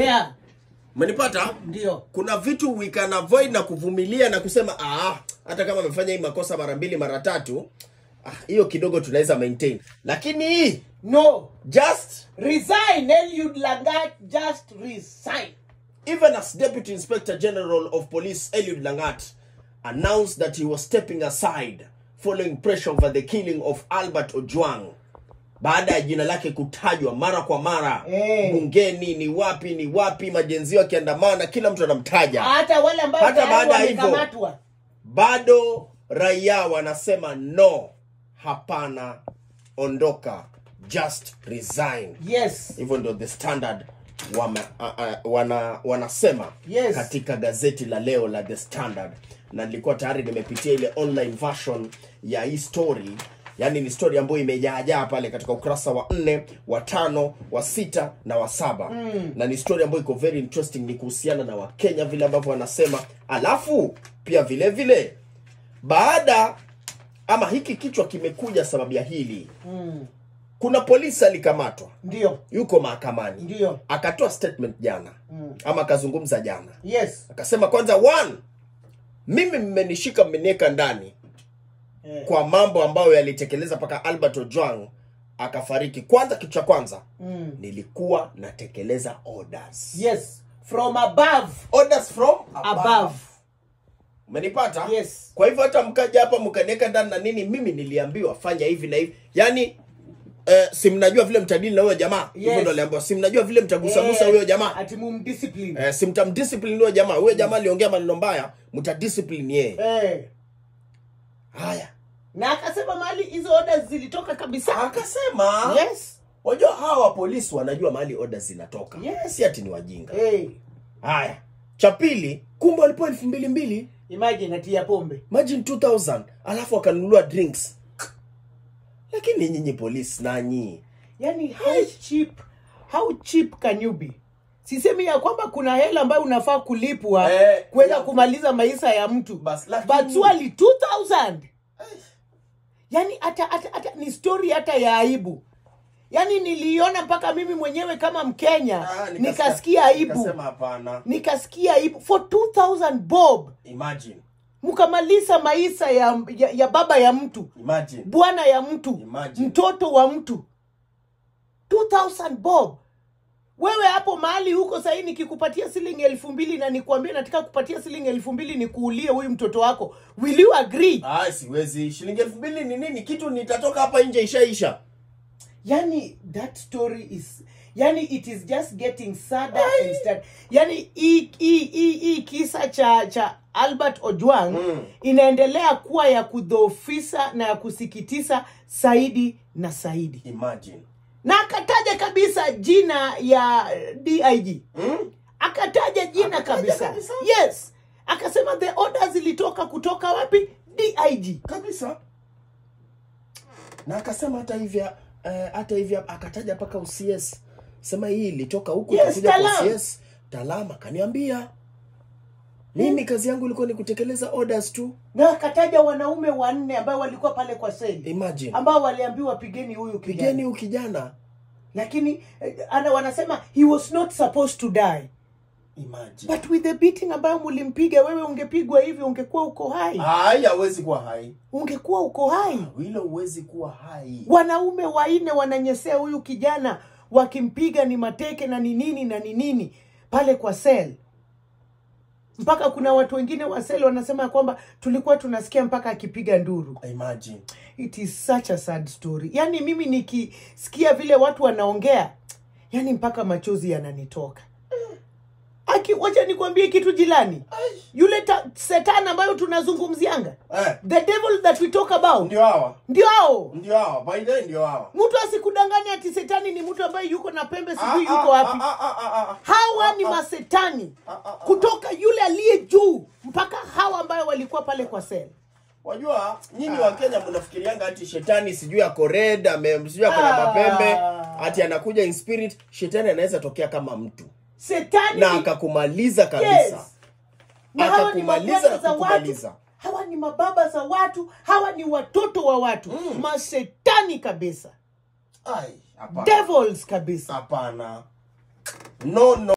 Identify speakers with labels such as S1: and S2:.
S1: Yeah.
S2: Umenipata?
S1: Ndio.
S2: Kuna vitu we can avoid na kuvumilia na kusema hata kama amefanya hii makosa mara mbili mara tatu, hiyo kidogo tunaweza maintain. Lakini hii
S1: no,
S2: just
S1: resign. Eliud Langat, just resign.
S2: Even as Deputy Inspector General of Police Eliud Langat announced that he was stepping aside following pressure over the killing of Albert Ojwang, baada ya jina lake kutajwa mara kwa mara bungeni, ni wapi, majenzi wakiandamana, kila mtu anamtaja.
S1: Hata wale ambao
S2: hata baada ya hivyo
S1: wamekamatwa
S2: bado raia wanasema no, hapana, ondoka, just resign.
S1: Yes.
S2: Hivyo ndio The Standard wanasema
S1: yes,
S2: katika gazeti la leo la The Standard. Na nilikuwa tayari nimepitia ile online version ya hii story. Yani ni story ambayo imejaajaa pale katika ukurasa wa 4, wa 5, wa 6 na wa 7. Na ni story ambayo iko very interesting, ni kuhusiana na Wakenya vile ambavyo wanasema. Alafu pia vile vile baada ama hiki kichwa kimekuja sababu ya hili. Kuna polisi alikamatwa.
S1: Ndio.
S2: Yuko mahakamani.
S1: Ndio.
S2: Akatoa statement jana. Ama akazungumza jana.
S1: Yes.
S2: Akasema kwanza, one, mimi mmenishika mmeniweka ndani kwa mambo ambayo yalitekeleza paka Albert Ojwang akafariki. Kwanza, kitu cha kwanza, nilikuwa natekeleza orders.
S1: Yes, from above.
S2: Orders from above.
S1: Above.
S2: Umenipata?
S1: Yes.
S2: Kwa hivyo hata mkaja hapa mkaniweka ndani na nini, mimi niliambiwa fanya hivi na hivi. Yaani si mnajua vile mtadili na huyo jamaa.
S1: Yes.
S2: Hivyo ndo aliambiwa, si mnajua vile mtagusagusa huyo jamaa.
S1: Ati mumdiscipline.
S2: Si mtamdiscipline huyo jamaa. Huyo jamaa aliongea maneno mbaya, mtadiscipline yeye. Haya.
S1: Na akasema mahali hizo orders zilitoka kabisa.
S2: Akasema
S1: yes.
S2: Wajua hawa polisi wanajua mahali orders zinatoka.
S1: Yes.
S2: Si ati ni wajinga. Haya. Cha pili, kumbe walipewa 2000.
S1: Imagine ati ya pombe.
S2: Imagine 2000, alafu akanunua drinks. Lakini nyinyi polisi nanyi.
S1: Yani how cheap can you be? Sisemi ya kwamba kuna hela ambayo unafaa kulipwa kuweza kumaliza maisha ya mtu.
S2: Bas, lakini
S1: but swali 2000. Yani hata ni story hata ya aibu. Yani niliona mpaka mimi mwenyewe kama Mkenya nikasikia aibu.
S2: Nikasema hapana.
S1: Nikasikia aibu for 2000 bob.
S2: Imagine.
S1: Mkamaliza maisha ya baba ya mtu.
S2: Imagine.
S1: Bwana ya mtu.
S2: Imagine.
S1: Mtoto wa mtu. 2000 bob. Wewe hapo mahali huko sasa nikikupatia shilingi 2000 na nikwambie nataka kupatia shilingi 2000 nikuulie huyu mtoto wako, will you agree?
S2: Siwezi. Shilingi 2000 ni nini? Kitu nitatoka hapa nje ishaisha.
S1: Yani that story is, yani it is just getting sadder and sadder. Yani hii kisa cha Albert Ojwang inaendelea kuwa ya kudhoofisha na ya kusikitisha zaidi na zaidi.
S2: Imagine.
S1: Na akataja kabisa jina ya DIG. Akataja jina kabisa. Yes. Akasema the orders zilitoka kutoka wapi? DIG.
S2: Kabisa. Na akasema hata hivi akataja mpaka OCS. Sema hii ilitoka huku ikakuja kwa OCS. Talama kaniambia. Mimi kazi yangu ilikuwa ni kutekeleza orders tu.
S1: Na akataja wanaume wanne ambao walikuwa pale kwa seli.
S2: Imagine.
S1: Ambao waliambiwa pigeni huyu kijana.
S2: Pigeni huyu kijana.
S1: Lakini wanasema he was not supposed to die.
S2: Imagine.
S1: But with the beating ambayo mlimpiga, wewe ungepigwa hivi ungekuwa uko hai.
S2: Hai, hauwezi kuwa hai.
S1: Ungekuwa uko hai.
S2: Hilo huwezi kuwa hai.
S1: Wanaume wanne wananyesea huyu kijana wakimpiga ni mateke na ni nini na ni nini pale kwa sel. Mpaka kuna watu wengine wa sel wanasema kwamba tulikuwa tunasikia mpaka akipiga nduru.
S2: Imagine.
S1: It is such a sad story. Yani mimi nikisikia vile watu wanaongea, yani mpaka machozi yananitoka. Aki, wacha nikwambie kitu jilani. Yule setani ambayo tunazungumzianga. The devil that we talk about.
S2: Ndio hawa.
S1: Ndio hao.
S2: Ndio hawa. By the way ndio hawa.
S1: Mtu asikudanganye ati setani ni mtu ambaye yuko na pembe sijui yuko wapi. Hawa ni masetani. Kutoka yule aliye juu mpaka hawa ambayo walikuwa pale kwa sel.
S2: Wajua nyinyi wa Kenya mnafikirianga ati shetani sijui ako red, sijui ako na mapembe, ati anakuja in spirit. Shetani anaweza tokea kama mtu.
S1: Setani
S2: na akakumaliza kabisa.
S1: Yes. Na hawa ni
S2: Akakumaliza
S1: mababa za watu. Hawa ni mababa za watu, hawa ni watoto wa watu. Masetani kabisa.
S2: Ai, hapana.
S1: Devils kabisa.
S2: Hapana. No, no.